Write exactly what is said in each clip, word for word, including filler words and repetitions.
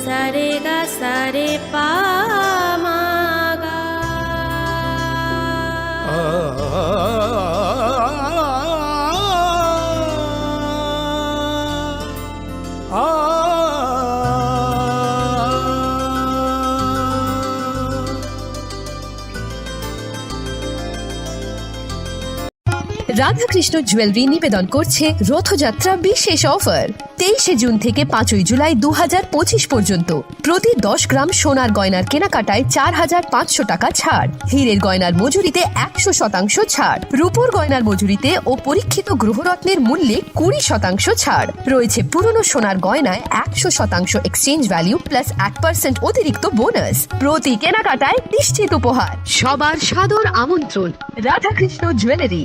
Sa re ga sa re pa ma ga. Radhakrishna jewellery নিবেদন করছে রথযাত্রা বিশেষ অফার। তেইশে জুন থেকে পাঁচই জুলাই দু হাজার পঁচিশ পর্যন্ত প্রতি দশ গ্রাম সোনার গয়নার কেনাকাটায় চার হাজার পাঁচশো টাকা ছাড়, হীরের গয়নার মজুরিতে একশো শতাংশ ছাড়, রূপোর গয়নার মজুরিতে ও পরীক্ষিত গ্রহরত্নের মূল্যে কুড়ি শতাংশ ছাড়। রয়েছে পুরনো সোনার গয়নায় একশো শতাংশ এক্সচেঞ্জ ভ্যালু প্লাস এক পার্সেন্ট অতিরিক্ত বোনাস। প্রতি কেনাকাটায় নিশ্চিত উপহার। সবার সাদর আমন্ত্রণ। Radhakrishna jewellery.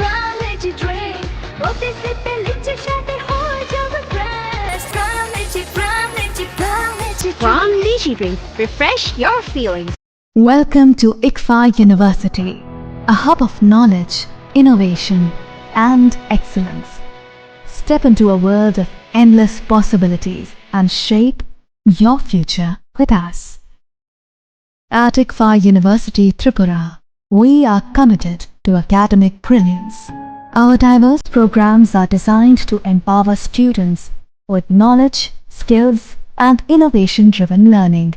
Prime Energy Drink, প্রতি সিপে লিচি স্বাদে হয়ে যাবে fresh. Prime Energy, Prime Energy, Prime Energy Drink। Prime Energy Drink, refresh your feelings. Welcome to ICFAI University, a hub of knowledge, innovation, and excellence. Step into a world of endless possibilities and shape your future with us. At ICFAI University Tripura, we are committed to academic brilliance. Our diverse programs are designed to empower students with knowledge, skills, and innovation-driven learning,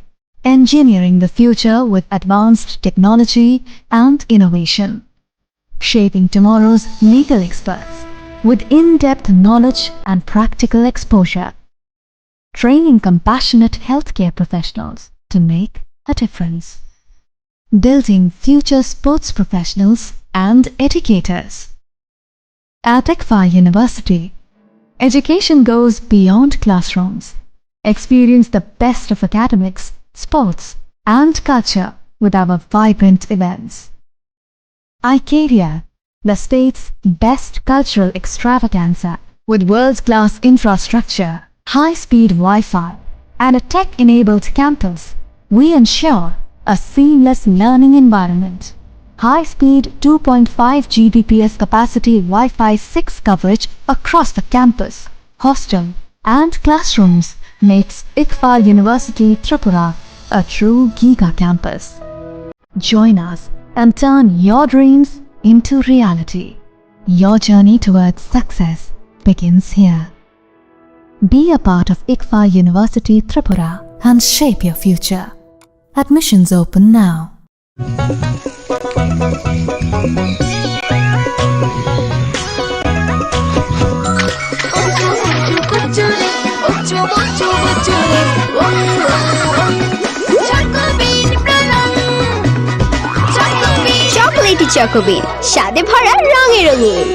engineering the future with advanced technology and innovation, shaping tomorrow's legal experts with in-depth knowledge and practical exposure, training compassionate healthcare professionals to make a difference, building future sports professionals and educators. At ICFAI University, education goes beyond classrooms. Experience the best of academics, sports, and culture with our vibrant events. ICADIA, the state's best cultural extravaganza, with world-class infrastructure, high-speed Wi-Fi, and a tech-enabled campus, we ensure a seamless learning environment. High-speed two point five G B P S capacity Wi-Fi six coverage across the campus, hostel, and classrooms makes ICFAI University Tripura a true giga campus. Join us and turn your dreams into reality. Your journey towards success begins here. Be a part of ICFAI University Tripura and shape your future. Admissions open now. Chocolatey Choco Bean, স্বাদে ভরা, রঙে রঙিন।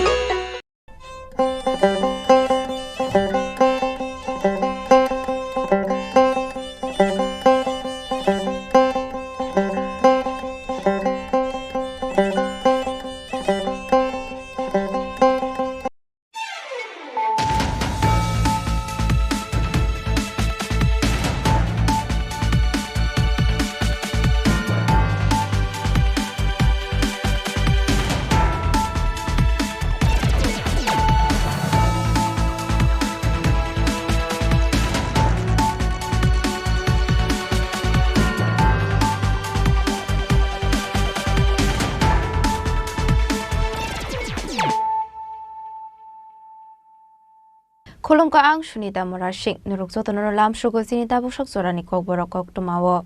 Khulumkha, ang Sunita Murasing. Norok jotono lamsogo chini tabuk sak jorani kokborok koktwmao.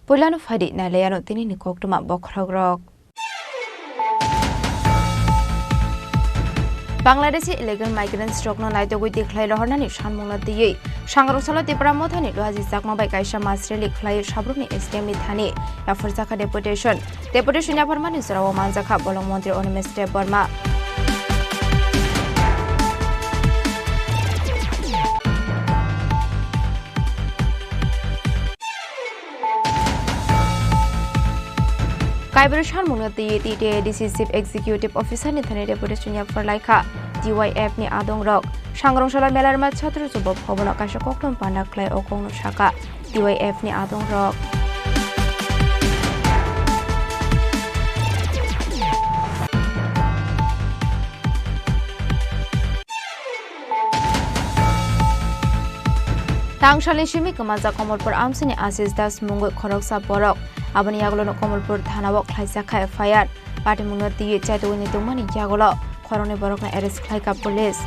Puilano phaidi nailaiano tinini koktwma bokhorokrok. Bangladeshi illegal migrants rokno naitugwi tikhlai rohornani sanmungno twiwi Sangrong salo Tipra Mothani Luhaji Chakma bai kaisa mass rally khlaiwi Sabrumni S D M ni thani yapharjakha deputation. Deputation yapharmani jorao manjakha bolong montri Animesh Debbarma. Kaibrwi sanmungno twiwi T T A D C Chief Executive Officer ni thani deputation yaphar laikha T Y F ni adongrok. Sangrong salo Melarma Chhatru Jubo Bhavan o kaisa kokthum panda khlai o kokno sakha T Y F ni adongrok. Tangsalni simi kwmajak Komolpur amchaini Ashish Das mungwi khoroksa borok. Aboni yagulono Komolpur thanao khlaijak kha F I R. Patimungno twiwi chaitugwini tongmani yagulo khoroknwi borokno arrest khlaikha police.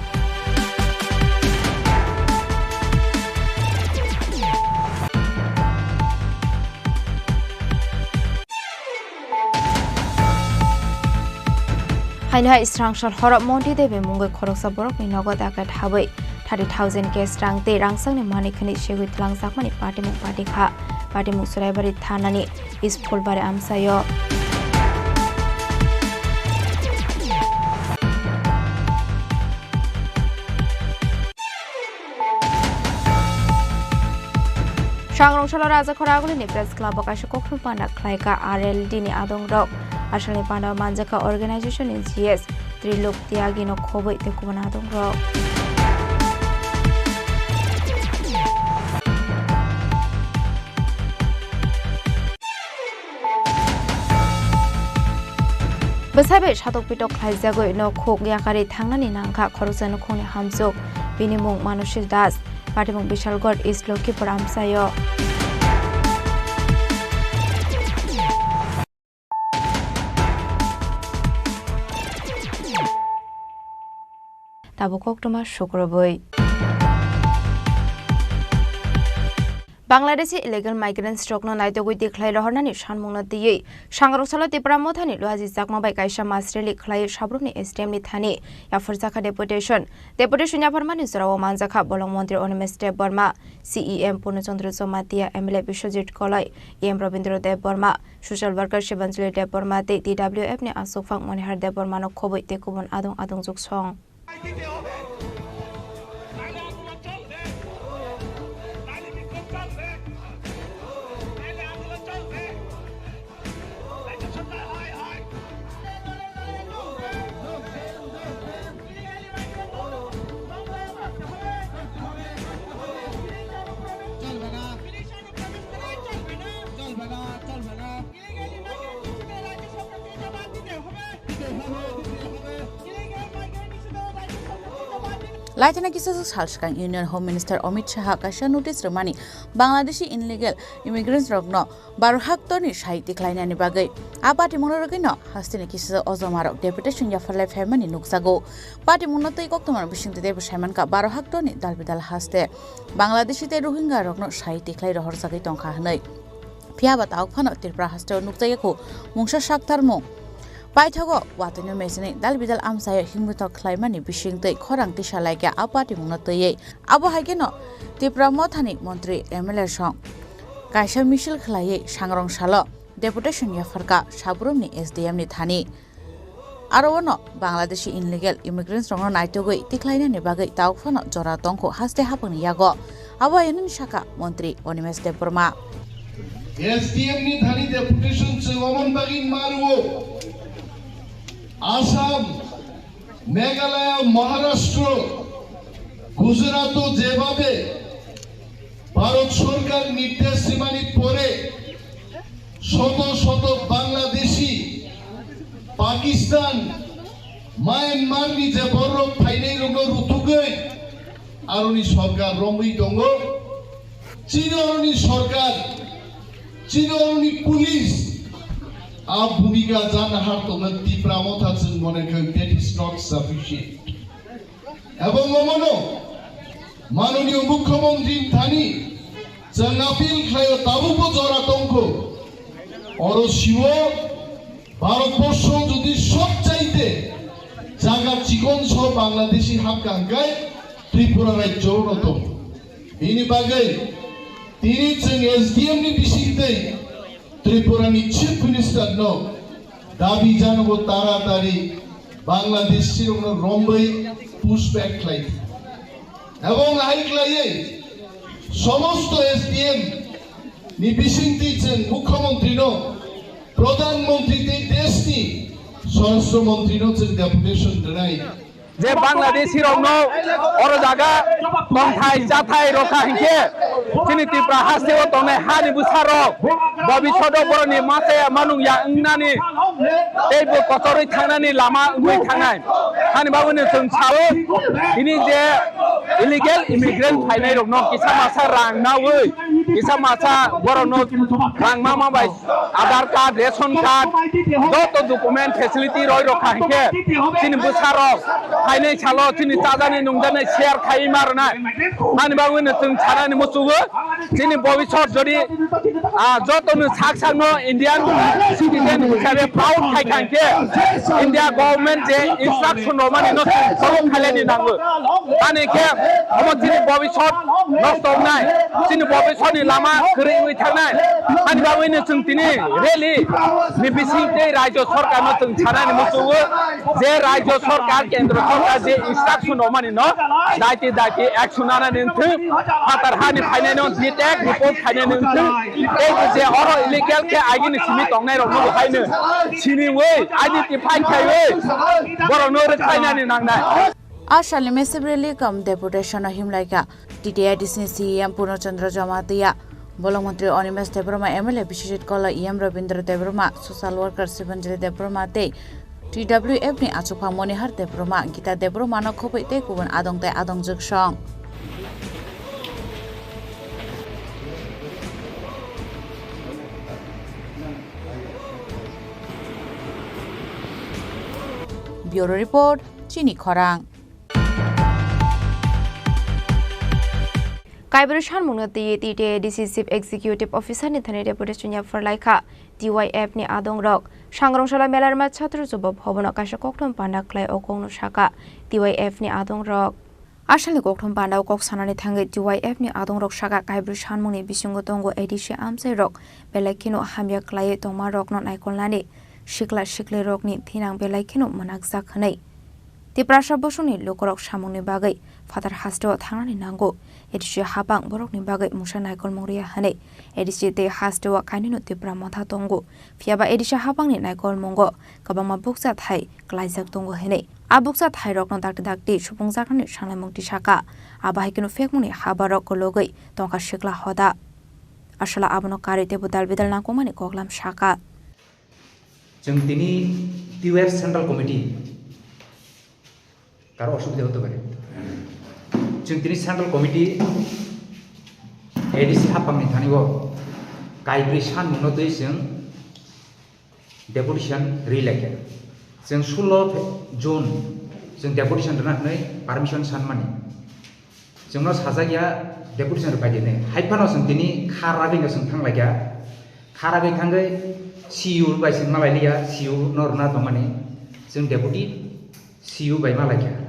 Haino hai srang sal horo Monti Devi mungwi khoroksa borokni nogo dakat habwi thirty thousand cash rang tei rangchakni manwi khwnwi segwi twlangjakmani patimung patikha. Patimung Churaibari thanani Isphulbari amchaio. Sangrong salo Rajakhor Agulini Press Club o kaisa kokthum panda khlaikha R L D ni adongrok. Asalni panda o manjakha organization ni G S Trilok Tyagi no khobwi tei kubun adongrok. Bwsai bai satok pitok khlaijagwi nokhuk yakarwi thangnani nangkha khoroksa nukhungni hamjwk. Bini mung Manushi Das, patimung Bishalgarh East Lokhipur amchaio. Tabuk koktwma sukrubwi. Bangladeshi illegal migrants rokno naitugwi tikhlai rohornani sanmungno twiwi Sangrong salo Tipra Mothani Luhaji Chakma bai kaisa mass rally khlaiwi Sabrumni S D M ni thani yapharjakha deputation. Deputation yapharmani jorao manjakha bolong montri Animesh Debbarma, C E M Purno Chandra Jamatia, M L A Biswajit Koloi, E M Rabindra Debbarma, social worker Shibanjali Debbarma tei T W F ni aswkphang Monihar Debbarma no khobwi tei kubun adong adongjwk song. Laithana kisa sal swkang Union Home Minister Amit Shah kaisa notice rwmani Bangladeshi illegal immigrants rokno baro hectare ni sai tikhlainani bagwi. A patimungno rwgwino hasteni kisa ojomarok deputation yapharlai phaimani nukjago. Patimungno twi koktwmani bisingtwi teibo saimankha baro hectare ni dalbidal haste Bangladeshi tei Rohingya rokno sai tikhlai rohorjagwi tongkha hwnwi. Phiya ba tabuk phano Tripura hasteo nukjakya khu mungsa saktarmung. Paithago watwino mechini dalbidal amchaio himrwthok khlaimani bisingtwi khorang tisa laikha a patimungno twiwi. Abo hai kheno Tipra Mothani montri M L A song kaisa misil khlaiwi Sangrong salo deputation yapharkha Sabrumni S D M ni thani. Aro ono Bangladeshi illegal immigrants rokno naitugwi tikhlainani bagwi tabuk phano jora tongkho haste haphangni yago. Abo ainani saka montri Animesh Debbarma. S D M ni thani deputation chwng omon bagwi ma rwo. Assam, Meghalaya, Maharashtra, Gujarat o jebhabe Bharat sorkar nirdesh rimani pore shoto shoto Bangladeshi, Pakistan, Myanmar ni je borok phainai rokno rutugwi aroni sorkar romwi tongo. Chini aroni sorkar, chini aroni police a bhumika janahar tongna Tipra Motha chwng mone kha that is not sufficient. Ebong omono manoniyo mukhyamantri thani chwng appeal khlaio, tabukbo jora tongkho. Oro siwo Bharatborsho jodi sobchaite Jaga chikon so Bangladeshi hapkha hwnkhe Tripura rajyo no tong. Bini bagwi tini chwng S D M ni bisingtwi Tripura ni Chief Minister no dabi janogo taratari Bangladeshi rokno romwi push back khlai. Ebong hai khlaiwi somosto S D M ni bisingtwi chwng Mukhyamantri no, Pradhan Mantri tei desh ni Swarashtra Mantri no chwng deputation rwnai. Je Bangladeshi rokno oro jaga tongthai chathai rokha hinkhe chini Tripura hasteo tongnai hani bwsarok bobishodo boroni machaya manung ya wngnani tei bo kotorwi thangnani lama wngwi thangnai. Hani bagwino chwng sao tini je illegal immigrant phainai rokno kisa masa rang nawi kisa masa borokno rang mama bai Aadhaar card, ration card, joto document facility roi rokha hinkhe chini bwsarok phainai salo chini chajani nungjanai share khai ma rwnai. Hani bagwino chwng sanani muchungo chini bobisot jodi, ah, jotono sak sakno Indian citizen hisabe proud khai kha hinkhe India government je instruction romani no chwng follow khailani nango. Ani khe omo chini bobisot nosto wngnai, chini bobisotni lama kwrwi wngwi thangnai. Ani bagwino chwng tini rally ni bising tei rajyo sorkarno chwng sanani muchungo je rajyo sorkar, kendro sorkar je instruction romani no daiti daiti action nanani wngthwng, phatar hani phainai no detect report khainani wngthwng, tei je oro illegal khe agini simi tongnai rokno bo haino siniwi identify khaiwi borokno rwkhlainani nangnai. A salni massive rally cum deputation no himlaikha T T A D C ni C E M Purno Chandra Jamatia, Bolong Mantri Animesh Debbarma, M L A Biswajit Kola, E M Rabindra Debbarma, Social Worker Sibanjali Debbarma tei T W F ni achukphang Monihar Debbarma, Gita Debbarma no khobwi tei kubun adong tei adongjwk song. Bureau Report, Chini Khorang. Kaibrwi sanmungno twiwi T T A D C Chief Executive Officer ni thani deputation yaphar laikha T Y F ni adongrok. Sangrongsola Melarma Chhatro Jubo Bhavan o kaisa kokthum panda khlai o kokno sakha T Y F ni adongrok. Asalni kokthum panda o kok sanani thangwi T Y F ni adongrok sakha, kaibrwi sanmungni bisingo tongo A D C amchairok belai kheno hamya khlaiwi tongmarokno naikolnani, sikla siklirokni thinang belai kheno mwnakjak hwnwi. Tiprasa bosongni lukurok samungni bagwi phatar hasteo thangnani nango, A D C hapang borokni bagwi mungsa naikolmung rwya hwnwi A D C tei hasteo kainwino Tipra motha tongo, phiyaba A D C hapangni naikolmungo kwbangma bukcha thai klaijak tongo hwnwi. A bukcha thairokno dakti dakti supungjaknani sanglaimung tisaka, abo hai kheno phekmungni habarok kologwi tongkha sikla hoda. Aswla abono karwi teibo dal bidal nangkukmani koklam sakha. Chwng tini T Y F Central Committee, karo osubida hote pare. Chwng tini Central Committee A D C hapangni thani o kaibrwi sanmungno twi chwng deputation rwi laikha. Chwng sullo June chwng deputation rwna hwnwi permission sanmani. Chwngno sajak ya deputation rwpai di hwnwi. Hai phano chwng tini kha ragwi no chwng thang laikha. Kha ragwi thangwi C U bai chwng malai liya, C U no rwna tongmani. Chwng deputy C U bai malaikha.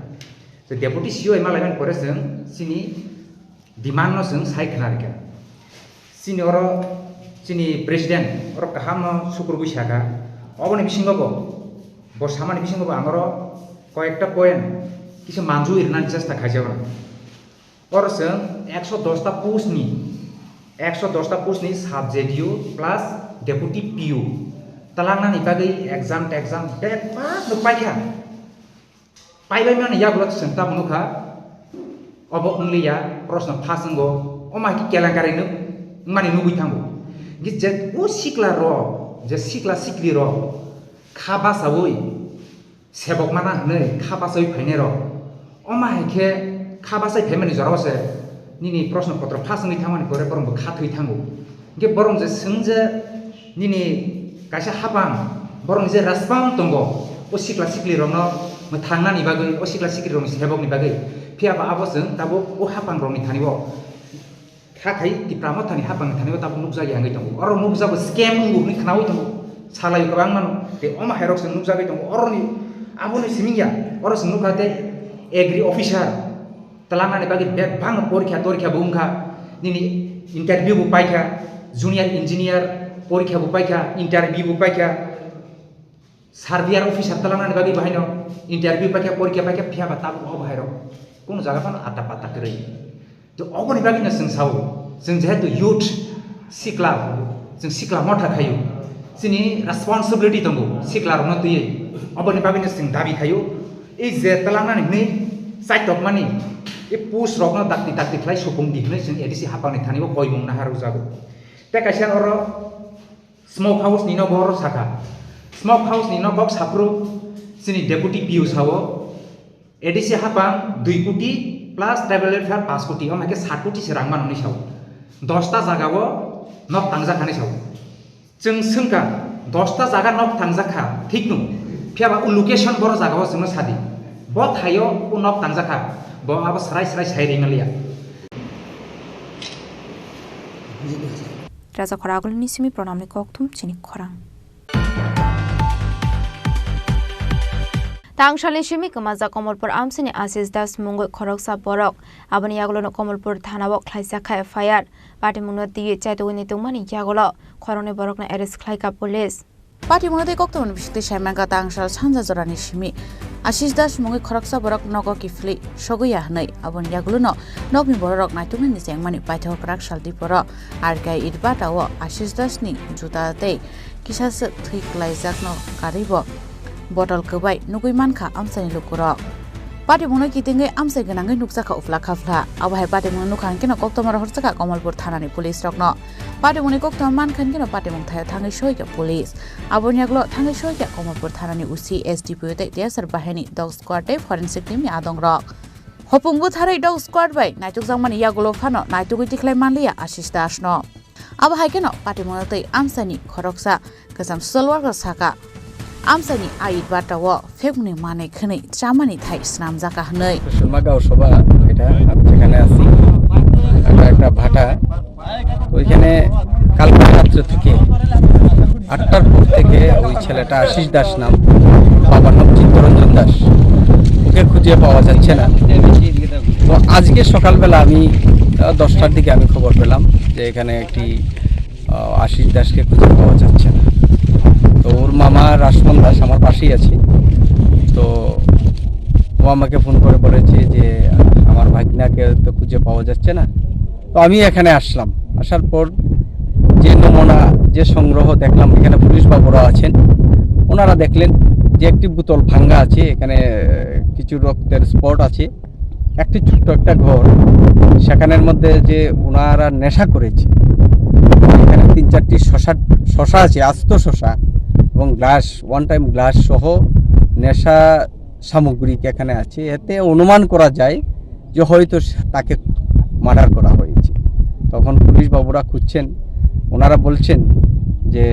So deputy C U bai malaimani pore chwng chini demand no chwng sai khna rikha. Chini oro chini president oro kaham no sukurubui sakha. Oboni bisingo bo, bo samani bisingo bo ang oro koyekta point kisa manjui rwnani chesta khaijak. Oro chwng ekso dos ta post ni, ekso dos ta post ni sub Z D U plus deputy P U twlangnani bagwi exam, exam bebak no paikha. Paibai mani yagulo chwng tabuk nukha, obo wngliya, proshno phas wngo, omo hai khe kelenkari wngmani nugwi thango. Hwnkhe je o sikla rok, je sikla sikli rok kha bachaui sebok mana hwnwi kha bachaui phainai rok, omo hai khe kha bachai phaimani jorao se nini proshno potro phas wngwi thangmani pore borok bo kha thwi thango. Hwnkhe borok je swng je nini kaisa hapang borokni je respond tongo, o sikla sikli rokno mwthangnani bagwi, o sikla sikli rokni sebokni bagwi, phiya ba abo chwng tabuk o hapang rokni thani o kha khai Tipra Mothani hapang thani o tabuk nukjakya wngwi tongo. Oro nukjago scam wngo hwnwi khnaui tongo, salai kwbangma no, tei omo hai rok chwng nukjagwi tongo. Oroni Aboni siming ya, oro chwng nukha tei agri officer twlangnani bagwi bebak porikha torikha bo wngkha, nini interview bo paikha, junior engineer porikha bo paikha, interview bo paikha, surveyor officer twlangnani bagwi bo haino interview paikha, porikha paikha, phiya ba tabuk o bo hairok kunu jaga phano atta patta kwrwi. To oboni bagwino chwng sao, chwng jehetu youth, sikla, chwng sikla motha khaio, chini responsibility tongo sikla rokno twiwi. Oboni bagwino chwng dabi khaio, ei je twlangnani hwnwi chaitokmani, ei post rokno dakti dakti khlai supung di hwnwi chwng A D C haphangni thani bo koimung naharwkjago. Tei kaisa oro smoke house ni no bo oro sakha, smoke house ni no kok saphuru chini deputy P O sao, A D C haphang dui koti plus tribal welfare panch koti, omo hai khe sat koti se rang mano hinwi sao. Dosta jaga o nok tangjak kha hinwi sao. Chwng swngkha, dosta jaga nok tangjak kha, thik no? Phiya ba o location boro jaga o chwngno sadi. Bo thaio o nok tangjak kha, bo abo srai srai sai ringaliya. Raja Khora agulini simi pranamni kokthum chini khorang. Tangsalni simi kwmajak Komolpur amsini Ashish Das mungwi khoroksa borok. Aboni yagulono Komolpur thanao khlaijak kha F I R. Patimungno twiwi chaitugwini tongmani yagulo khoroknwi borokno arrest khlaikha police. Patimungno tei koktwmani bisingtwi saimankha tangsal sanja jorani simi. Ashish Das mungwi khoroksa borok nogo kiphilwi sogwi ya hwnwi aboni yagulono nokni bororok naituknani chengmani paithak kwrak sal diporo R K I Itbata o Ashish Das ni juta tei kisa swk thwi kwlaijakno karwi bo botol kwbai nugwi mankha amchaini lukurok. Patimungno kitingwi amchai gwnangwi nukjakha uphla khaphla. Abo hai patimungno nukha hwnkhe no koktwma rohorjakha Komolpur thanani police rokno. Patimungni koktwma mankha hwnkhe no patimung thaio thangwi soikha police. Aboni yagulo thangwi soikha Komolpur thanani O C, S D P O tei T S R bahini dog squad tei forensic team ni adongrok. Hopung butharwi dog squad bai naitukjakmani yagulo phano naitugwi tikhlai manliya Ashish Das no. Abo hai kheno patimungno tei amchaini khoroksa kwcham social worker sakha, amchaini a Itbata o phekmungni manwi khwnwi chamani thai swnamjakha hwnwi. Kusulma Gaon Sabha, এটা, আমি যেখানে আছি, একটা, একটা ভাটা, ওইখানে কালকে রাত্র থেকে আটটার পর থেকে ওই ছেলেটা আশিস দাস নাম, বাবার নাম চিত্তরঞ্জন দাস, ওকে খুঁজে পাওয়া যাচ্ছে না। তো আজকে সকালবেলা আমি, আহ, দশটার দিকে আমি খবর পেলাম যে এখানে একটি, আহ, আশিস দাসকে খুঁজে পাওয়া যাচ্ছে না। তো ওর মামা রাসমন দাস আমার পাশেই আছে। তো ও আমাকে ফোন করে বলেছে যে, আহ, আমার ভাগিনাকে তো খুঁজে পাওয়া যাচ্ছে না। তো আমি এখানে আসলাম, আসার পর যে নমুনা, যে সংগ্রহ দেখলাম, এখানে পুলিশ বাবুরা আছেন, ওনারা দেখলেন যে একটি বোতল ভাঙ্গা আছে, এখানে, আহ, কিছু রক্তের স্পট আছে, একটি ছোট্ট একটা ঘর, সেখানের মধ্যে যে ওনারা নেশা করেছে, এখানে তিন চারটি শশা, শশা আছে, আস্ত শশা এবং গ্লাস, ওয়ান টাইম গ্লাস সহ নেশা সামগ্রিক এখানে আছে। এতে অনুমান করা যায় যে হয়তো সে, তাকে মার্ডার করা হয়েছে। তখন পুলিশ বাবুরা খুঁজছেন, ওনারা বলছেন যে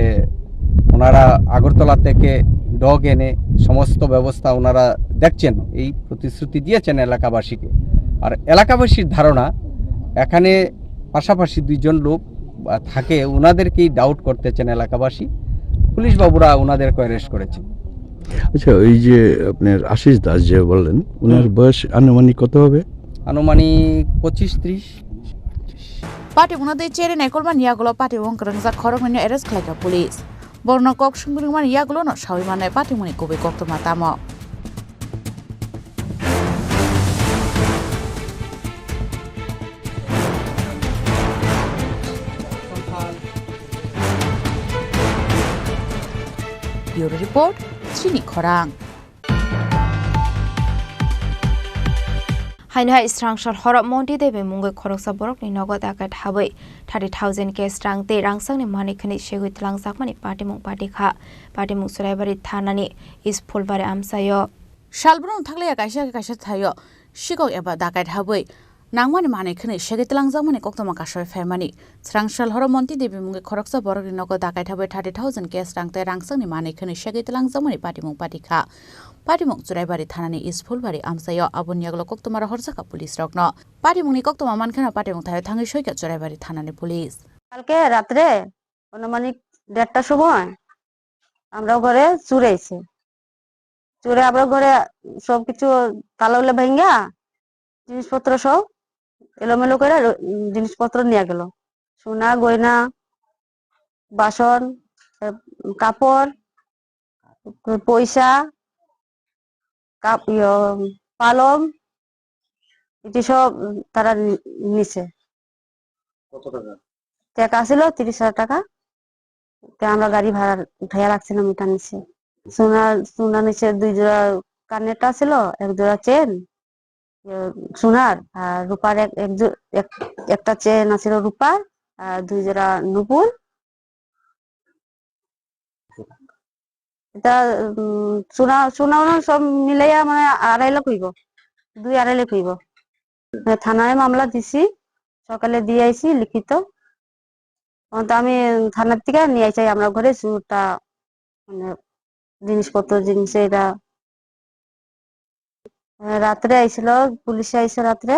ওনারা আগরতলা থেকে ডগ এনে সমস্ত ব্যবস্থা ওনারা দেখছেন, এই প্রতিশ্রুতি দিয়েছেন এলাকাবাসীকে। আর এলাকাবাসীর ধারণা, এখানে পাশাপাশি দুইজন লোক, আহ, থাকে, ওনাদেরকেই ডাউট করতেছেন এলাকাবাসী। পুলিশ বাবুরা ওনাদেরকে অ্যারেস্ট করেছেন। আচ্ছা, ওই যে আপনার আশিস দাস যে বললেন, ওনার হুম। বয়স আনুমানিক কত হবে? আনুমানিক পঁচিশ ত্রিশ। Patimungno tei cheri naikolmani yagulo patimung kwrwngjak khoroknwino arrest khlaikha police. Borokno kok sungrimani yagulono sawi mannai patimungni kubui koktwma tamo. Bureau Report, Chini Khorang. Haino hai Srangsal horo Monti Devi mungwi khoroksa borokni nogo dakat habwi thirty thousand cash rang tei rangchakni manwi khwnwi segwi twlangjakmani patimung patikha. Patimung Churaibari thanani East Phulbari amchaio. Salbrumno thaklaiya kaisa kaisa thaio sikok eba dakat habwi nangmani manwi khwnwi segwi twlangjakmani koktwma kasui phaimani. Srangsal horo Monti Devi mungwi khoroksa borokni nogo dakat habwi thirty thousand cash rang tei rangchakni manwi khwnwi segwi twlangjakmani patimung patikha. Patimung Churaibari thanani East Phulbari amchaio, aboni yagulo koktwma rohorjakha police rokno. Patimungni koktwma mankheno patimung thaio thangwi soikha Churaibari thanani police. কালকে রাত্রে আনুমানিক দেড়টার সময় আমরা ঘরে চুর এসে, চোরে আবার ঘরে সবকিছু তালা উলা ভাঙ্গা জিনিসপত্র সব এলোমেলো করে র-, জিনিসপত্র নিয়ে গেল। সোনা, গয়না, বাসন, এ, কাপড়, পয়সা, কাপ-, ইয়ো, পালং, এটি সব তারা নি-, নিছে। কত টাকা? টাকা ছিল ত্রিশ হাজার টাকা। তে আমরা গাড়ি ভাড়া উঠাইয়া রাখছিলাম, এটা নিছে। সোনা, সোনা নিছে দুই জোড়া কানের ছিল, এক জোড়া চেন, ইয়ে, সোনার, আর রূপার এক, এক জো-, এক, একটা চেন আছিল রূপার, আর দুই জোড়া নুপুর। এটা, উম, সোনা, সোনা ওনা সব মিলাইয়া মানে আড়াই লাখ হইব, দুই আড়াই লাখ হইব। মানে থানায় মামলা দিছি, সকালে দিয়ে আইছি লিখিত। এখন তো আমি থানার থেকে নিয়ে আইছি আমরা ঘরে চুরটা, মানে জিনিসপত্র জিনিস এটা। রাত্রে আইছিল, পুলিশ আইছে রাত্রে।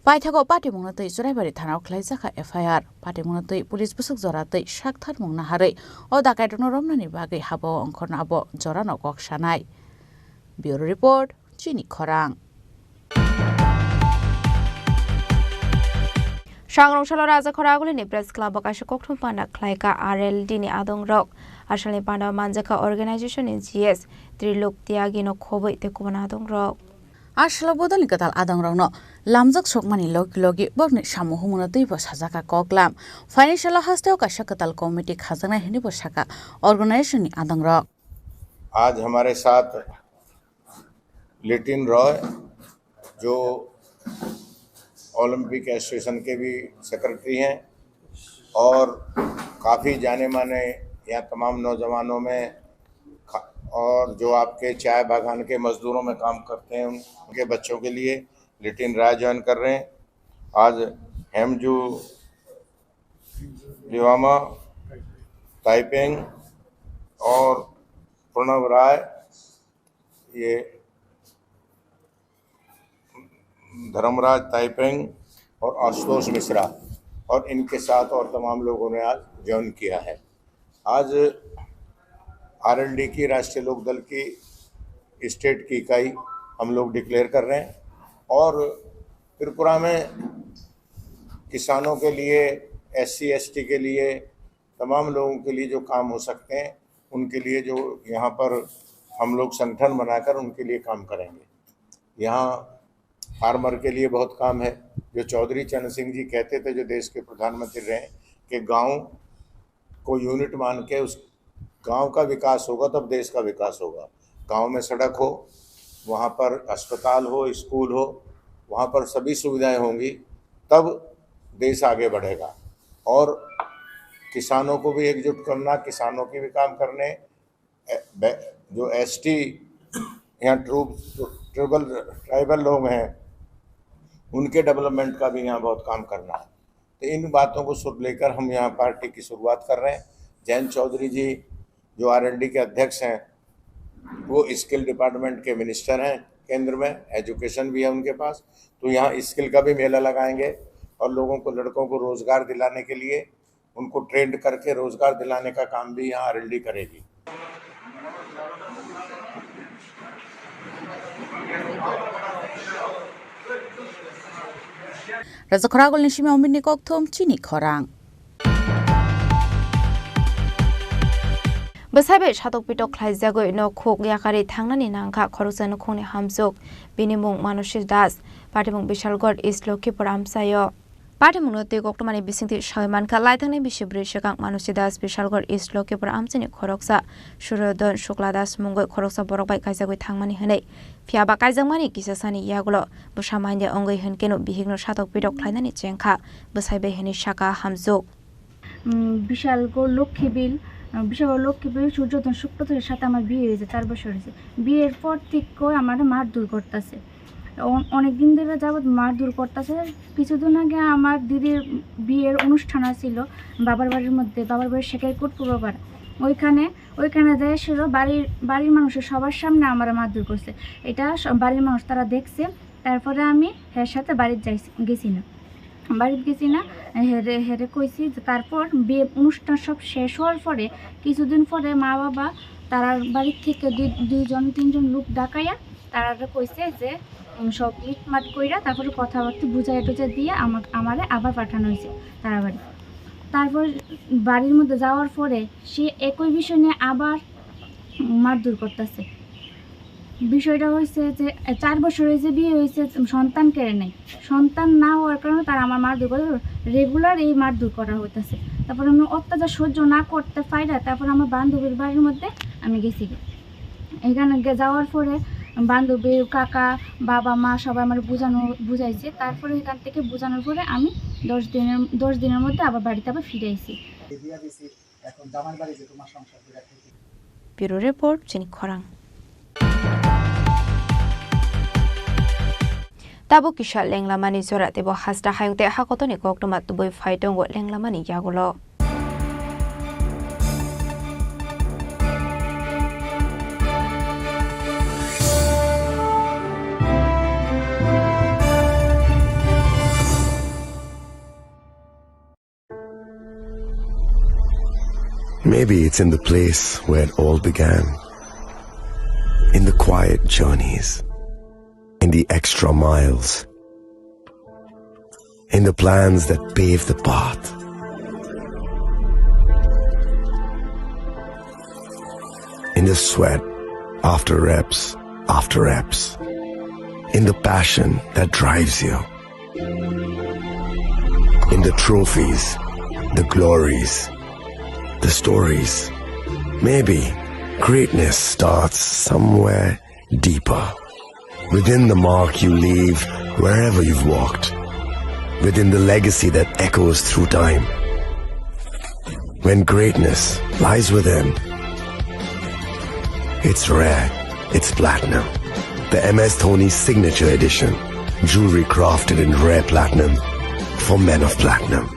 Paithago patimungno twi Churaibari thanao khlaijak kha F I R. Patimungno twi police bwswk jora twi saktharmung naharwi o dakairokno romnani bagwi habo ongkhorno abo jorano kok sanai. Bureau report, Chini Khorang. Sangrong salo Raja Khoraguli ni press club o kaisa kokthum panda khlai kha R L D ni adong rok. Asalni panda manjak kha organization ni G S Trilok Tyagi no khobwi tei kubun adong rok. Asalo bodolni kwtal adongrokno lamjak sokmani logi logi borokni samung humungno twibo sajak kha koklam. Phaini salo hasteo kaisa kwtal committee khajaknai hwnwibo sakha organization ni adongrok. आज हमारे साथ लिटिन रॉय, जो Olympic association के भी सेक्रेटरी हैं और काफ़ी जाने माने यहाँ तमाम नौजवानों में खा-, और जो आपके चाय बागान के मजदूरों में काम करते हैं, उन-, उनके बच्चों के लिए लिटिन राय ज्वाइन कर रहे हैं। आज हेमजू लिवामा, ताइपेंग और प्रणव राय, ये धर्मराज ताइपेंग और आशुतोष मिश्रा और इनके साथ और तमाम लोगों ने आज ज्वाइन किया है। आज आरएलडी की, राष्ट्रीय लोकदल की स्टेट की इकाई हम लोग डिक्लेयर कर रहे हैं और त्रिपुरा में किसानों के लिए, एससी एसटी के लिए, तमाम लोगों के लिए जो काम हो सकते हैं, उनके लिए जो यहाँ पर हम लोग संगठन बनाकर उनके लिए काम करेंगे। यहाँ फार्मर के लिए बहुत काम है। जो चौधरी चरण सिंह जी कहते थे, जो देश के प्रधानमंत्री रहे, कि गांव को यूनिट मान के उस गांव का विकास होगा, तब देश का विकास होगा। गांव में सड़क हो, वहाँ पर अस्पताल हो, स्कूल हो, वहाँ पर सभी सुविधाएं होंगी, तब देश आगे बढ़ेगा। और किसानों को भी एकजुट करना, किसानों के भी काम करने, ए, बे-, जो एसटी यहाँ ट्रू-, ट्राइबल, ट्राइबल लोग हैं, उनके डेवलपमेंट का भी यहाँ बहुत काम करना है। तो इन बातों को सुन लेकर हम यहाँ पार्टी की शुरुआत कर रहे हैं। जयंत चौधरी जी, जो आरएलडी के अध्यक्ष हैं, वो स्किल डिपार्टमेंट के मिनिस्टर हैं केंद्र में, एजुकेशन भी है उनके पास। तो यहाँ स्किल का भी मेला लगाएंगे और लोगों को, लड़कों को रोजगार दिलाने के लिए, उनको ट्रेंड करके रोजगार दिलाने का काम भी यहाँ आरएलडी करेगी। Raja Khoragulni simi Omirni kokthum Chini Khorang. Bwsai bai satok pitok khlaijagwi nok khuk yakarwi thangnani nangkha khoroksa nukhungni hamsuk. Bini mung Manosi Das, patimung Bishalgarh East Lokhipur amchaio. Patimungno twi koktwmani bisingtwi sawi mankha, laithangni bisi bwrwi swkang Manosi Das Bishalgarh East Lokhipur amchaini khoroksa Suryodon Shukla Das mungwi khoroksa borok bai kaijagwi thangmani hwnwi. Phiya ba kaijakmani kisa sani yagulo bwsa manya wngwi hwnkhe no bihikno satok pitok khlainani chengkha, bwsai bai hwnwi sakha, "Hamsuk." উম, বিশালগড় লক্ষ্মীবিল, আহ, বিশালগড় লক্ষ্মীবিল সূর্যধন শুক্লবৈদ্যর সাথে আমার বিয়ে হয়েছে চার বছর হয়েছে। বিয়ের পর থেকে আমার মারধর করতেছে, অ-, অনেক দিন ধরে যাবত মারধর করতেছে। কিছুদিন আগে আমার দিদির বিয়ের অনুষ্ঠান আছিল বাবার বাড়ির মধ্যে, বাবার বাড়ি শেখাইরকোট পূর্বপাড়া। ওইখানে, ওইখানে যে ছিল বাড়ির, বাড়ির মানুষের সবার সামনে আমার মারধর করছে। এটা স-, বাড়ির মানুষ তারা দেখছে। তারপরে আমি হের সাথে বাড়িতে যাইছি, গেছি না, বাড়িতে গেছি না। হেরে, হেরে কইছি যে তারপর বিয়ে অনুষ্ঠান সব শেষ হওয়ার পরে কিছুদিন পরে মা বাবা তারার বাড়ি থেকে দুই, দুইজন তিনজন লোক ডাকাইয়া তারারে কইছে যে, উম, সব মিটমাট কইরা তারপরে কথাবার্তা বুঝাইয়া টুঝাই দিয়ে আমা-, আমারে আবার পাঠানো হয়েছে তারা বাড়ি। তারপর বাড়ির মধ্যে যাওয়ার পরে সে একই বিষয় নিয়ে আবার মারধর করতেছে। বিষয়টা হয়েছে যে, এ, চার বছর হয়েছে বিয়ে হয়েছে, সন্তান কেড়ে নেয়। সন্তান না হওয়ার কারণে তারা আমার মারধর করে, রেগুলার এই মারধর করা হইতেছে। তারপর আমি অত্যাচার সহ্য না করতে পাইরা তারপর আমার বান্ধবীর বাড়ির মধ্যে আমি গেছি। এখানে গে-, যাওয়ার পরে বান্ধবীর কাকা, বাবা, মা সবাই আমার বুঝানো, বুঝাইছে। তারপরে এখান থেকে বুঝানোর পরে আমি দশ দিনের, দশ দিনের মধ্যে আবার বাড়িতে আবার ফিরে আইছি। এখন জামাই বাড়ি যে তোমার সংসার করে খাইতে। Bureau Report, Chini Khorang. Tabuk kisa lenglamani jora teibo hasta hayung tei hakotoni koktwma tubui phai tongo lenglamani yagulo. Maybe it's in the place where it all began. In the quiet journeys, in the extra miles, in the plans that pave the path, in the sweat after reps after reps, in the passion that drives you. In the trophies, the glories, the stories. Maybe greatness starts somewhere deeper. Within the mark you leave wherever you've walked. Within the legacy that echoes through time. When greatness lies within, it's rare, it's platinum. The M S Dhoni Signature Edition. Jewelry crafted in rare platinum for men of platinum.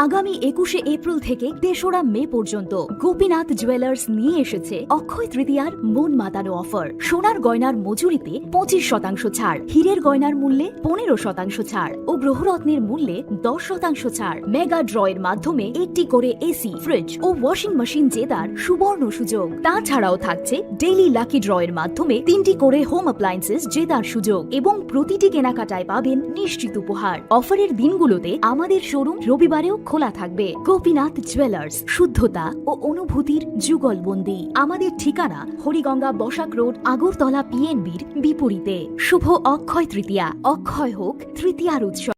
আগামী একুশে এপ্রিল থেকে তেসরা মে পর্যন্ত গোপীনাথ জুয়েলার্স নিয়ে এসেছে অক্ষয় তৃতীয়ার মন মাতানো অফার। সোনার গয়নার মজুরিতে পঁচিশ শতাংশ ছাড়, হীরের গয়নার মূল্যে পনেরো শতাংশ ছাড় ও গ্রহরত্নের মূল্যে দশ শতাংশ ছাড়। মেগা ড্রয়ের মাধ্যমে একটি করে এসি, ফ্রিজ ও ওয়াশিং মেশিন জেতার সুবর্ণ সুযোগ। তাছাড়াও থাকছে ডেইলি লাকি ড্রয়ের মাধ্যমে তিনটি করে হোম অ্যাপ্লায়েন্সেস জেতার সুযোগ এবং প্রতিটি কেনাকাটায় পাবেন নিশ্চিত উপহার। অফারের দিনগুলোতে আমাদের শোরুম রবিবারেও খোলা থাকবে। গোপীনাথ জুয়েলার্স, শুদ্ধতা ও অনুভূতির যুগলবন্দি। আমাদের ঠিকানা হরিগঙ্গা বসাক রোড, আগরতলা পিএনবির বিপরীতে। শুভ অক্ষয় তৃতীয়া, অক্ষয় হোক তৃতীয়ার উৎসব।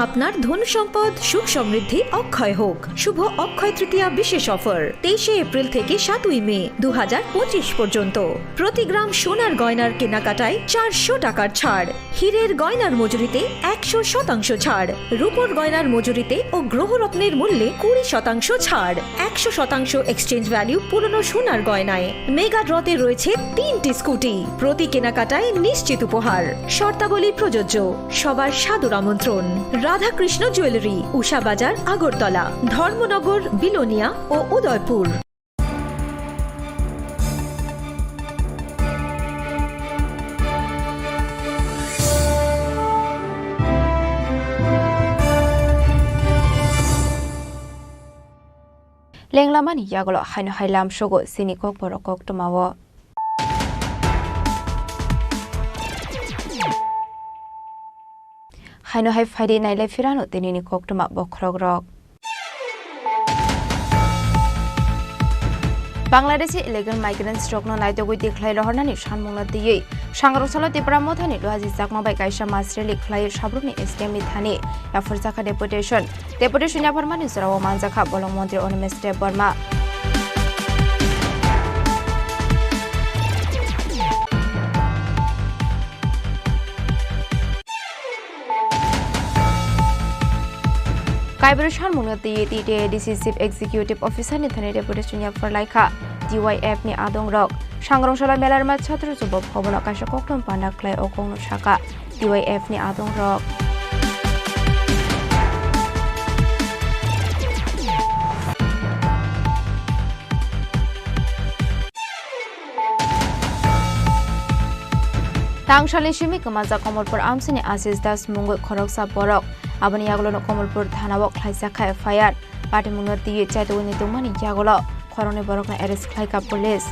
আপনার ধন সম্পদ সুখ সমৃদ্ধি অক্ষয় হোক। শুভ অক্ষয় তৃতীয়া বিশেষ অফার তেইশে এপ্রিল থেকে সাতই মে দু হাজার পঁচিশ পর্যন্ত। প্রতি গ্রাম সোনার গয়নার কেনাকাটায় চারশো টাকার ছাড়, হীরের গয়নার মজুরিতে একশো শতাংশ ছাড়, রূপোর গয়নার মজুরিতে ও গ্রহরত্নের মূল্যে কুড়ি শতাংশ ছাড়, একশো শতাংশ এক্সচেঞ্জ ভ্যালু পুরনো সোনার গয়নায়। মেগা ড্রতে রয়েছে তিনটি স্কুটি, প্রতি কেনাকাটায় নিশ্চিত উপহার। শর্তাবলী প্রযোজ্য। সবার সাদর আমন্ত্রণ। রাধাকৃষ্ণ জুয়েলারি, উষা বাজার, আগরতলা, ধর্মনগর, বিলোনিয়া ও Udaipur. Lenglamani yagulo haino hai lamsogo chini kokborok koktwmao. Haino hai phaidi nailai phirano tinini koktwma bokhorokrok. Bangladeshi illegal migrants rokno naitugwi tikhlai rohornani sanmungno twiwi Sangrong salo Tipra Mothani Duhaji Chakma bai kaisa mass rally khlaiwi Sabrumni S D M ni thani yapharjakha deputation. Deputation yapharmani jorao manjakha bolong montri Animesh Debbarma. Kaibrwi sanmungno twiwi T T A D C Chief Executive Officer ni thani deputation yapharlaikha T Y F ni adongrok. Sangrong salo Melarma Chhatru Jubok Bhavan o kaisa koktwma panda khlai o kokno sakha T Y F ni adongrok. Tangsalni simi kwmajak Komolpur amchaini Ashish Das mungwi khoroksa borok. Aboni yagulono Komolpur thanao khlaijak kha F I R. Patimungno twiwi chaitugwini tongmani yagulo khoroknwi borokno arrest khlaikha police.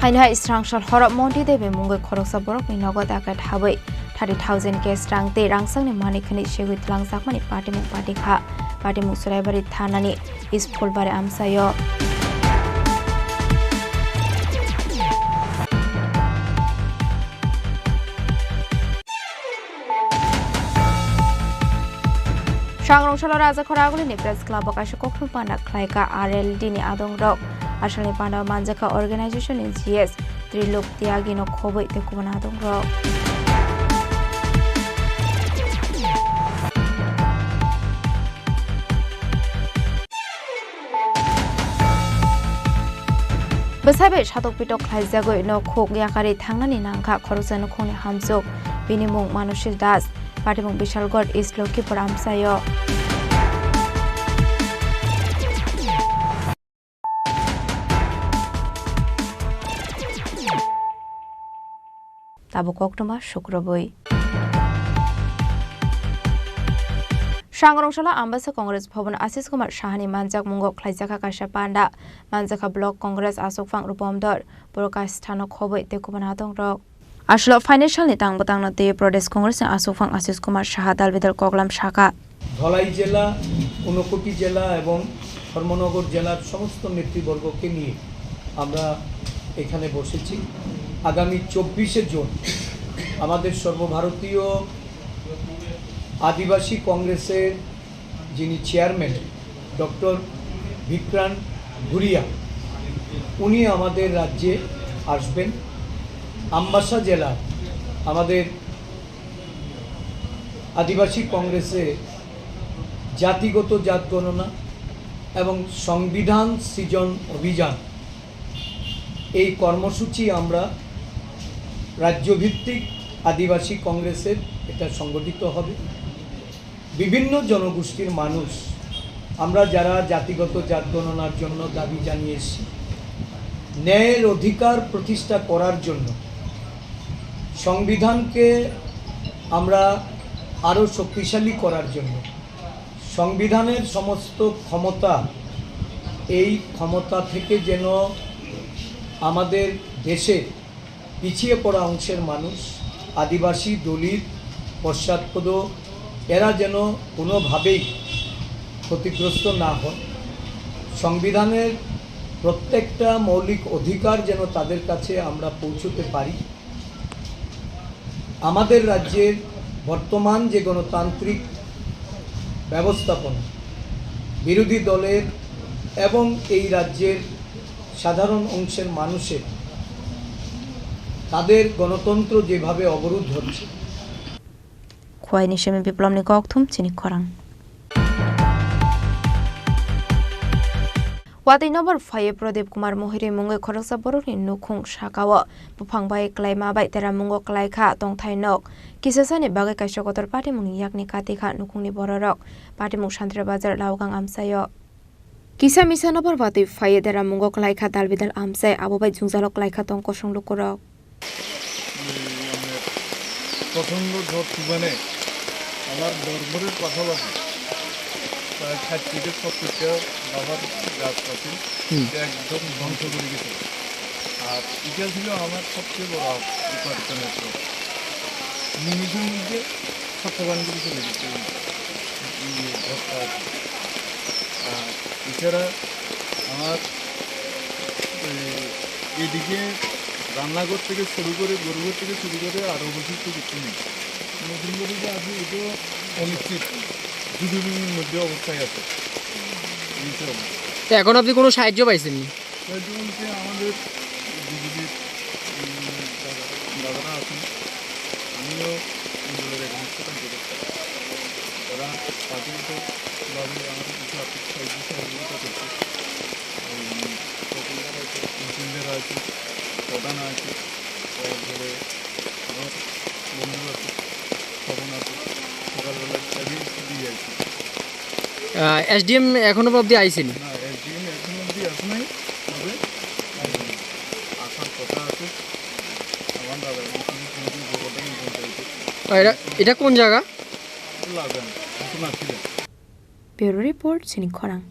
Haino hai srangsa horo Monti Devi mungwi khoroksa borokni nogo daket habwi thirty thousand cash rang tei rangchakni manwi khwnwi segwi twlangjakmani patimung patikha. Patimung Churaibari thanani Isphulbari amchaio. Sangrong salo Rajakhor Agulini Press Club o kaisa koktwma panda khlaikha R L D ni adongrok. Asalni panda o manjakha organization ni G S Trilok Tyagi no khobwi tei kubun adongrok. Bwsai bai satok pitok khlaijagwi nokhuk yakarwi thangnani nangkha khoroksa nukhungni hamjwk. Bini mung Manushil Das, patimung Bishalgarh East Lokhipur amchaio. Tabuk koktwma sukrubwi. Sangrong salo Ambasa Congress Bhavan Ashish Kumar Sahani manjak mungo khlaijakha kaisa panda. Manjakha Block Congress Asokphang Rupomdor, Prakash Thano khobwi tei kubun adongrok. Aswk financial ni tang bwtangno twiwi Pradesh Congress ni aswkphang Ashish Kumar Saha dal bidal koklam sakha. Dhalai জেলা, ঊনকোটি জেলা এবং ধর্মনগর জেলার সমস্ত নেতৃবর্গকে নিয়ে আমরা এখানে বসেছি। আগামী চব্বিশে জুন আমাদের সর্বভারতীয় আদিবাসী কংগ্রেসের যিনি চেয়ারম্যান, ডক্টর বিক্রান্ত ভুরিয়া, উনি আমাদের রাজ্যে আসবেন। আম্বাসা জেলা আমাদের আদিবাসী কংগ্রেসের জাতিগত জাত গণনা এবং সংবিধান সৃজন অভিযান, এই কর্মসূচি আমরা রাজ্যভিত্তিক আদিবাসী কংগ্রেসের এটা সংগঠিত হবে। বিভিন্ন জনগোষ্ঠীর মানুষ, আমরা যারা জাতিগত জাত গণনার জন্য দাবি জানিয়ে এসেছি, ন্যায়ের অধিকার প্রতিষ্ঠা করার জন্য, সংবিধানকে আমরা আরও শক্তিশালী করার জন্য, সংবিধানের সমস্ত ক্ষমতা, এই ক্ষমতা থেকে যেন আমাদের দেশের পিছিয়ে পড়া অংশের মানুষ, আদিবাসী, দলিত, পশ্চাৎপদ, এরা যেন কোনোভাবেই ক্ষতিগ্রস্ত না হন, সংবিধানের প্রত্যেকটা মৌলিক অধিকার যেন তাদের কাছে আমরা পৌঁছতে পারি। আমাদের রাজ্যের বর্তমান যে গণতান্ত্রিক ব্যবস্থাপনা, বিরোধী দলের এবং এই রাজ্যের সাধারণ অংশের মানুষের তাদের গণতন্ত্র যেভাবে অবরুদ্ধ হচ্ছে। Khwai ni simi biplomni kokthum chini khorang. Watwi nobar phaiwi Pradip Kumar Mohiri mungwi khoroksa borokni nukhung sakao buphang bai kwlaima bai teramungo kwlaikha tongthai nok. Kisasani bagwi kaisa kotor patimungni yakni katikha nukhungni bororok. Patimung Santre Bazar Laogang amchaio. Kisa misa nobar watwi phaiwi deramungo kwlaikha dalbidal amchai, abo bai jwngjalo kwlaikha tong kosong lukurok. প্রচণ্ড ঝড় তুফানে আমার ডরমরের পাশাপাশি প্রায় ষাট থেকে সত্তরটা রাবার গাছ আছে, হুম। এটা একদম ধ্বংস করে গেছে। আর এটা ছিল আমার সবচেয়ে বড় উপার্জনের পথ। নিমিষের মধ্যে সত্যবানগুলি চলে গেছে ওই, ওই ঝড়টা আর কি। আর এছাড়া আমার, এ, এদিকে রান্নাঘর থেকে শুরু করে, গরুঘর থেকে শুরু করে আর অবশিষ্ট কিছু নেই। নতুন করে যে আছে, এটাও অনিশ্চিত, ঝুঁকিপূর্ণর মধ্যে অবস্থায় আছে। এই তো অবস্থা। এখন অবধি কোনো সাহায্য পাইছেননি? সাহায্য বলতে আমাদের বিজেপির, উম, দাদা-, দাদারা আছেন, আমিও আন্দোলনের একজন ছোট সদস্য। তারা পার্টিগতভাবে আমাকে কিছু আর্থিক সাহায্য সহযোগিতা করছে। উম, তপনদার আছে, নিখিলদার আছে, প্রধান আছে, তারপরে আমার বন্ধু আছে, স্বপন আছে, সকালবেলা চাবি দিয়ে আসি। আহ, এসডিএম এখনো অবধি আইসেনি? না, এসডিএম এখনো অবধি আসে নাই, তবে আসবে। আসার কথা আছে। আমার দাদা এখন কোনো কোনো কোনো খবরটা কিন্তু পৌঁছাইছে। আহ, এটা, এটা কোন জায়গা? লাগান, এখন আসি না। Bureau Report, Chini Khorang.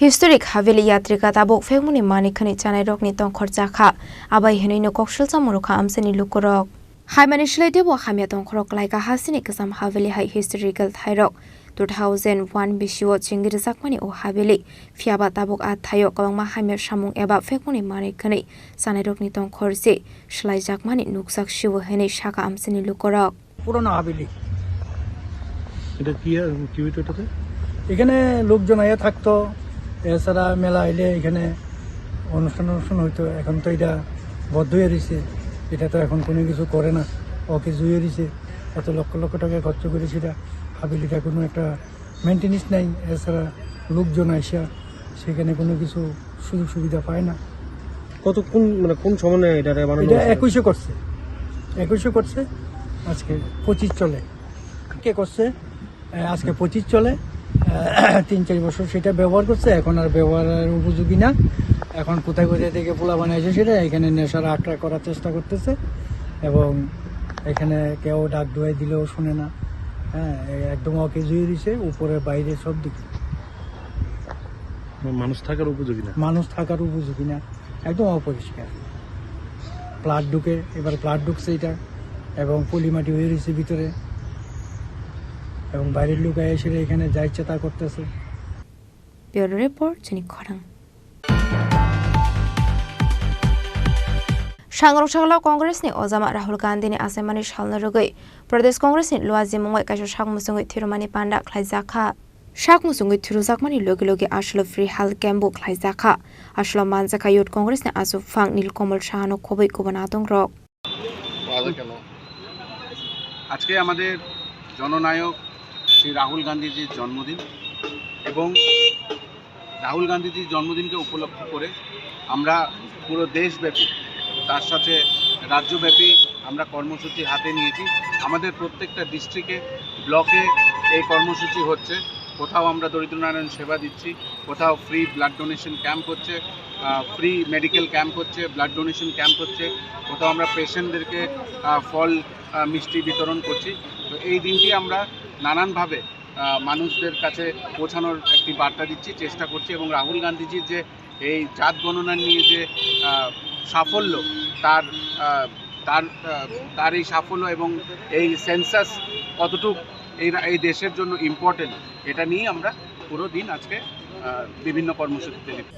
Historic Haveli Yatrika tabuk phekmani manwi khwnwi chanairokni tongkhor chakha. Abai hwnwino koksilsa murukha amchaini lukurok. Haimani swlai teibo hamya tongkhorok klaika hasini kwcham Haveli hai historical thairok. Two thousand one bisio chengwi rwjakmani o Haveli. Phiyaba tabuk a thaio kwbangma hamya samung eba phekmani manwi khwnwi chanairokni tongkhor se swlaijakmani nukjak sio hwnwi saka amchaini lukurok. পুরনো হাভেলি। এটা কি আর কি হইতো এটাতে? এখানে লোকজন আইয়া থাকতো, এছাড়া মেলা হইলে এখানে অনুষ্ঠান অনুষ্ঠান হইতো। এখন তো এটা বন্ধ হয়ে রয়েছে, এটা তো এখন কোনো কিছু করে না, অকেজ হয়ে রয়েছে। এত লক্ষ লক্ষ টাকা খরচ করে সেটা হাভেলিটা কোনো একটা মেইনটেনেন্স নাই, এছাড়া লোকজন আইসা সেখানে কোনো কিছু সুযোগ সুবিধা পায় না। কত কোন মানে কোন সমন্বয়ে এটা বানানো এটা হয়েছিল? একুশে করছে, একুশে করছে, আজকে পঁচিশ চলে। কে করছে? আহ, আজকে পঁচিশ চলে। আহ, তিন চার বছর সেটা ব্যবহার করছে, এখন আর ব্যবহারের উপযোগী না। এখন কোথায় কোথায় থেকে পোলা বানাইছে সেটা এখানে নেশার আখড়া করার চেষ্টা করতেছে, এবং এখানে কেউ ডাক দুয়াই দিলেও শুনে না। হ্যাঁ, এ-, একদম অকেজ হয়ে রয়েছে, উপরে বাইরে সব দিকে। মানুষ থাকার উপযোগী না। মানুষ থাকার উপযোগী না, একদম অপরিষ্কার। ফ্লাড ঢুকে, এবার ফ্লাড ঢুকছে এটা, এবং পলি মাটি হয়ে রয়েছে ভিতরে, এবং বাইরের লোক এসে এখানে যা ইচ্ছা তা করতেছে। Bureau Report, Chini Khorang. Sangrok sakla Congress ni ojama Rahul Gandhi ni achaimani salna rwgwi Pradesh Congress ni Luaji mungwi kaisa sak muchungwi thwirwmani panda khlaijakha. Sak muchungwi thwirwjakmani logi logi aswlo free health camp bo khlaijakha. Aswlo manjakha Youth Congress ni achukphang Nilkamal Sahano khobwi kubun adongrok. আজকে আমাদের জননায়ক শ্রী রাহুল গান্ধীজির জন্মদিন এবং রাহুল গান্ধীজির জন্মদিনকে উপলক্ষ করে আমরা পুরো দেশব্যাপী, তার সাথে রাজ্যব্যাপী আমরা কর্মসূচি হাতে নিয়েছি। আমাদের প্রত্যেকটা ডিস্ট্রিক্টে, ব্লকে এই কর্মসূচি হচ্ছে। কোথাও আমরা দরিদ্র নারায়ণ সেবা দিচ্ছি, কোথাও ফ্রি ব্লাড ডোনেশন ক্যাম্প হচ্ছে, আহ, ফ্রি মেডিকেল ক্যাম্প হচ্ছে, ব্লাড ডোনেশন ক্যাম্প হচ্ছে, কোথাও আমরা পেশেন্টদেরকে, আহ, ফল, আহ, মিষ্টি বিতরণ করছি। তো এই দিনটি আমরা নানানভাবে, আহ, মানুষদের কাছে পৌঁছানোর একটি বার্তা দিচ্ছি, চেষ্টা করছি। এবং রাহুল গান্ধীজির যে এই জাত গণনা নিয়ে যে, আহ, সাফল্য, তার, আহ, তার, আহ, তার এই সাফল্য এবং এই সেন্সাস কতটুক এই রা-, এই দেশের জন্য ইম্পর্টেন্ট, এটা নিয়েই আমরা পুরো দিন আজকে, আহ, বিভিন্ন কর্মসূচিতে লিপ্ত।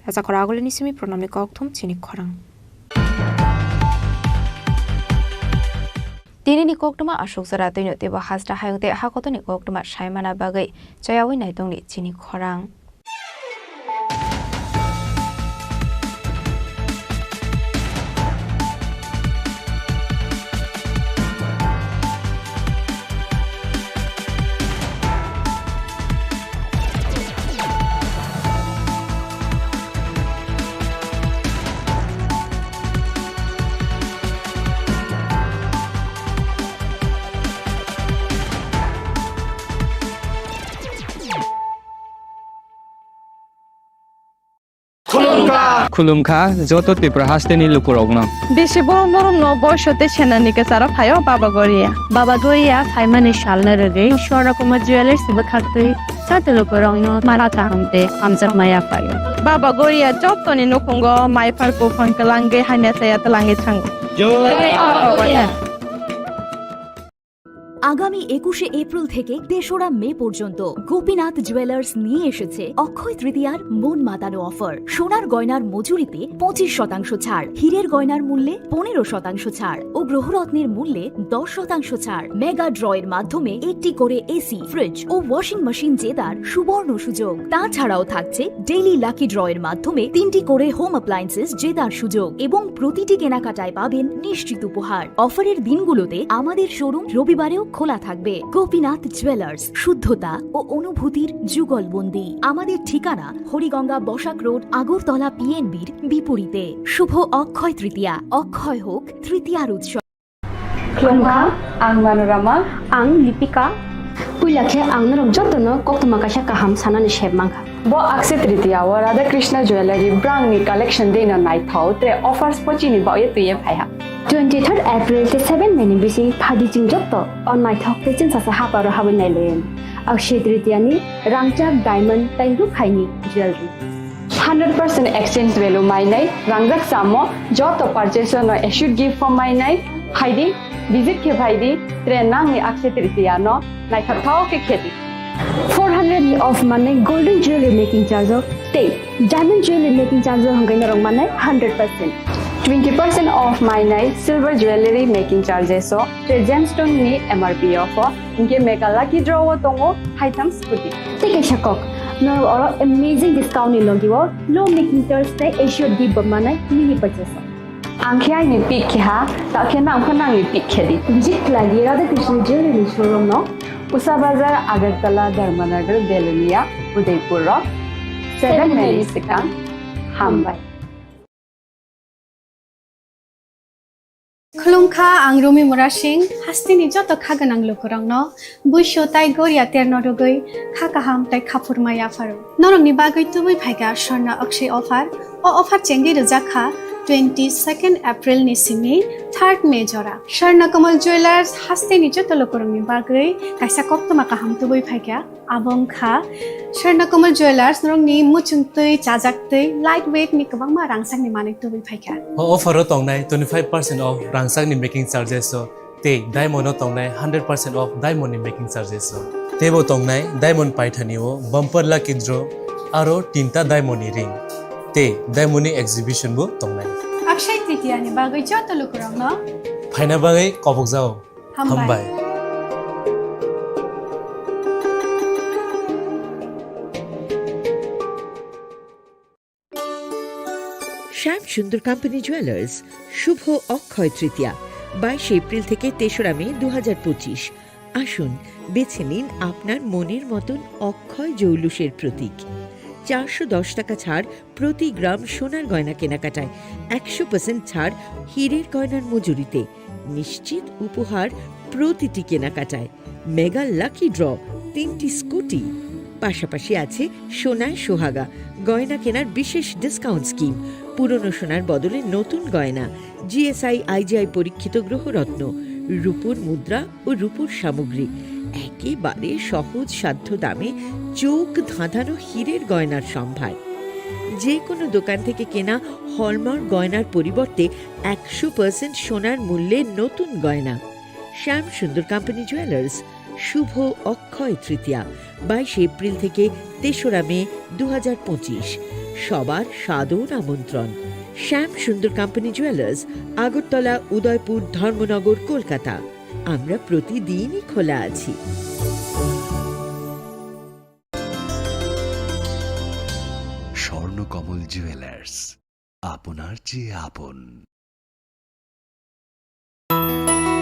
Raja khoro agulini simi pranamni kokthum chini khorang. Tinini koktwma aswk jora twino teibo hasta hayung tei hakotoni koktwma saimana bagwi chayawi naitongni chini khorang. Khulumkha joto Tripura hasteni lukurokno. Bisi borom borom no boiso tei senani kwcharo phaio Baba Goria. Baba Goria phaimani salno rwgwi Swarna Kumar Jewellers bwkhaktwi joto lukurokno mala kaham tei hamjakma yaphaio. Baba Goria jotoni nukhungo maipar buphang kwlangwi hamya chaya twlangwi thango. Jai Baba Goria. আগামী একুশে এপ্রিল থেকে তেসরা মে পর্যন্ত গোপীনাথ জুয়েলার্স নিয়ে এসেছে অক্ষয় তৃতীয়ার মন মাতানো অফার। সোনার গয়নার মজুরিতে পঁচিশ শতাংশ ছাড়, হীরের গয়নার মূল্যে পনেরো শতাংশ ছাড় ও গ্রহরত্নের মূল্যে দশ শতাংশ ছাড়। মেগা ড্রয়ের মাধ্যমে একটি করে এসি, ফ্রিজ ও ওয়াশিং মেশিন জেতার সুবর্ণ সুযোগ। তাছাড়াও থাকছে ডেইলি লাকি ড্রয়ের মাধ্যমে তিনটি করে হোম অ্যাপ্লায়েন্সেস জেতার সুযোগ এবং প্রতিটি কেনাকাটায় পাবেন নিশ্চিত উপহার। অফারের দিনগুলোতে আমাদের শোরুম রবিবারেও খোলা থাকবে। গোপীনাথ জুয়েলার্স, শুদ্ধতা ও অনুভূতির যুগলবন্দি। আমাদের ঠিকানা হরিগঙ্গা বসাক রোড, আগরতলা পিএনবির বিপরীতে। শুভ অক্ষয় তৃতীয়া, অক্ষয় হোক তৃতীয়ার উৎসব। Khulumkha, ang Manorama. Ang Lipika. Puila khe ang norok jotono koktwma kaisa kaham sanani sep mankha. Bo Akshaya Tritiya o Radha Krishna Jewellery brangni collection deino naithok tre offers pochini baoye twiye phaiha. Twenty third April tei seven May ni bising phadi chwng joto o naithok tei chwngsasa haparo habwi nailaiyani. Akshaya Tritiya ni rangchak diamond tei rukhaini jewellery. Hundred percent exchange value mainai rangjak chamo joto purchase no assured gift form mainai phaidi, visit khe phaidi, tre nangni Akshaya Tritiya no naithokthok khe khedi. Four hundred ni off manai golden jewelry making charge o tei diamond jewelry making charge o hwnkhai norok manai hundred percent. Twenty percent off mainai silver jewelry making charges o tre gemstone ni M R P o pho. Hinkhe mega lucky draw o tongo haitham scooty. Tei kaisa kok, norok oro amazing discount ni logi o low making charge tei assured gift bo manai mini purchase o. Ang khe aini pick khe ha, ta khe nang pho nangni pick khe di. Visit khlai di Radha Krishna Jewelry ni showroom no. Usa Bazar, Agartala, Dharmanagar, Belonia, Udaipur o seven May ni swkang. Hambai. Khulumkha, ang Rumi Murasing, hasteni joto kha gwnang lukurokno buisu tai goria terno rwgwi kha kaham tai khaphurma yapharo. Norokni bagwi tubui phaikha Swarna Akshay offer. O offer chengwi rwjakha twenty second April ni simi third May jora. Swarna Kamal Jewelers hasteni joto lukurokni bagwi kaisa koktwma kaham tubui phaikha. Abo wngkha Swarna Kamal Jewelers, norokni muchungtwi, chajaktwi, light weight ni kwbangma rangchakni manwi tubui phaikha. O offer o tongnai twenty five percent off rangchakni making charges o tei diamond o tongnai hundred percent off diamond ni making charges o. Teibo tongnai diamond paithani o bumper lucky draw aro tinta diamond ni ring tei diamond ni exhibition bo tongnai. Akshay Tritiya ni bagwi joto lukurokno phaina bagwi kobokjao. Hambai. Hambai. শ্যাম সুন্দর company jewellers, শুভ অক্ষয় তৃতীয়া, বাইশে এপ্রিল থেকে তেসরা মে দু হাজার পঁচিশ। আসুন, বেছে নিন আপনার মনের মতন অক্ষয় জৌলুসের প্রতীক। চারশো দশ টাকা ছাড় প্রতি গ্রাম সোনার গয়না কেনাকাটায়, একশো পার্সেন্ট ছাড় হীরের গয়নার মজুরিতে, নিশ্চিত উপহার প্রতিটি কেনাকাটায়, মেগা লাকি ড্র, তিনটি স্কুটি, পাশাপাশি আছে সোনায় সোহাগা, গয়না কেনার বিশেষ ডিসকাউন্ট স্কিম, পুরনো সোনার বদলে নতুন গয়না, জিএসআই আইজিআই পরীক্ষিত গ্রহরত্ন, রূপোর মুদ্রা ও রূপোর সামগ্রী, একেবারে সহজ সাধ্য দামে চোখ ধাঁধানো হীরের গয়নার সম্ভার। যে কোনো দোকান থেকে কেনা হলমার্ক গয়নার পরিবর্তে একশো পার্সেন্ট সোনার মূল্যে নতুন গয়না। শ্যাম সুন্দর কোম্পানি জুয়েলার্স, শুভ অক্ষয় তৃতীয়া, বাইশে এপ্রিল থেকে তেসরা মে দু হাজার পঁচিশ। সবার সাদর আমন্ত্রণ। শ্যাম সুন্দর কোম্পানি জুয়েলার্স, আগরতলা, উদয়পুর, ধর্মনগর, কলকাতা। আমরা প্রতিদিনই খোলা আছি। স্বর্ণকমল জুয়েলার্স, আপনার চেয়ে আপন।